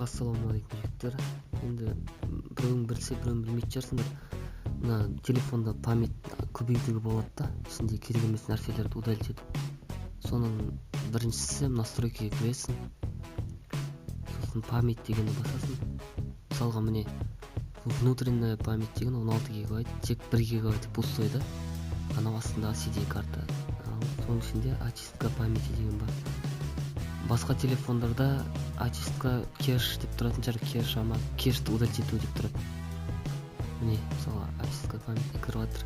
Ассалаумағалейкум, жігіттер. Енді біреуің білсе, біреуің білмейтін шығарсыңдар. Мына телефонда память көбейтуге болады да, ішінде керек емес нәрселерді удалить етіп. Соның біріншісі, настройкаға кіресің, сосын «Память» дегенді басасың. Мысалға, міне, внутренняя память деген 16 гигабайт, тек 1 гигабайт пустой да, анау астындағы SD карта. Ал соның ішінде «Очистка памяти» деген бар. Басқа телефондарда «Очистка кеш» деп тұратын шығар, кеш ама кешті удалить ету деп тұрады. Міне, мысалға, «Очистка памяти» кіріп жатыр.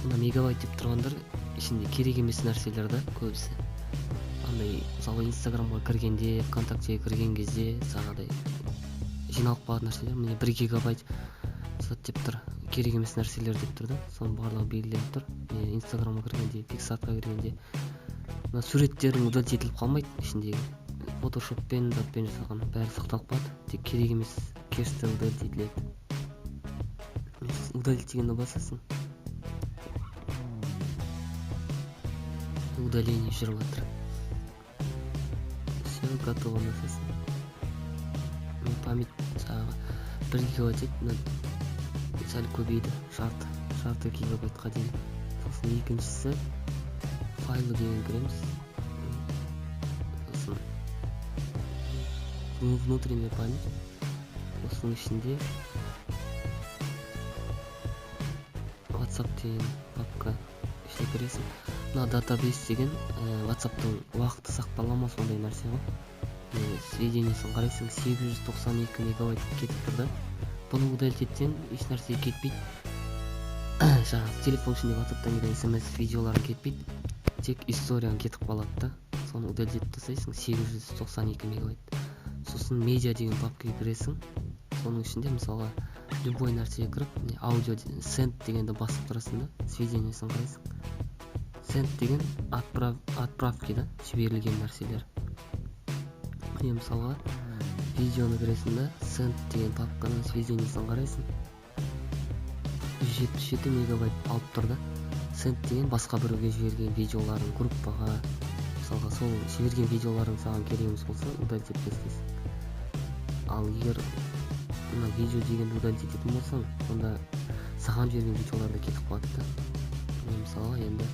Мына мегабайт деп тұрғандар ішінде керек емес нәрселер да көбісі. Андай, мысалы, Инстаграмға кіргенде, ВКонтактеге кірген кезде жаңағыдай жиналып қалатын нәрселер. Міне, 1 гигабайт зат деп тұр, керек емес нәрселер деп тұр да, соның барлығы белгіленіп тұр. Міне, Инстаграмға кіргенде, Пиксартқа кіргенде мына суреттерің удалить етіліп қалмайды, ішіндегі фотошоппен, затпен жасалған бәрі сақталып қалады, тек керек емес кештер удалить етіледі. «Удалить» дегенді басасың, удаление жүріп жатыр. Все, готово басасың. Память жаңағы 1 гигабайт еді, мына сәл көбейді, жарты гигабайтқа дейін. Сосын екіншісі, «Файлы» деген кіреміз, сосын «Внутренняя память», осының ішінде WhatsApp деген папка, ішіне кіресің. Мына database деген WhatsAppтың уақыты сақтала ма, сондай нәрсе ғой. Сведениесін қарайсың, 892 мегабайт кетіп тұр да. Бұны удалить етсең, еш нәрсе кетпейді, жаңағы телефон ішінде WhatsAppтан келген СМС, видеоларың кетпейді, тек историяң кетіп қалады да. Соны удалить етіп тастайсың, 892 мегабайт. Сосын «Медиа» деген папкаға кіресің. Соның ішінде, мысалға, любой нәрсеге кіріп, міне, аудио sent дегенді басып тұрасың да, сведениесін қарайсың. Sent деген отправки да, жіберілген нәрселер. Міне, мысалға, видеоны кіресің да, sent деген папканың сведениесін қарайсың, 177 мегабайт алып тұр да. Sent деген басқа біреуге жіберген видеоларың, группаға, мысалға, сол жіберген видеоларың саған керек емес болса, удалить етіп тастайсың. Ал егер мына видео дегенді удалить ететін болсаң, онда саған жіберген видеолар да кетіп қалады да. Міне, мысалға, енді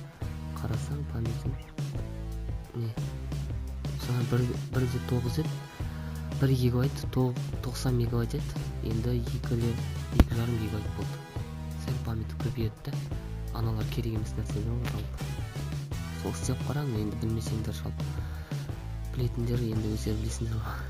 қарасаң, памятің не, жаңа 1,9 еді, 1 гигабайт 90 мегабайт еді, енді 2,5 гигабайт болды. Сәл памяті көбейеді да, аналар керек емес нәрселер ғой жалпы. Сол істеп қараң енді, білмесеңдер. Жалпы білетіндер енді өздері білесіңдер ғой.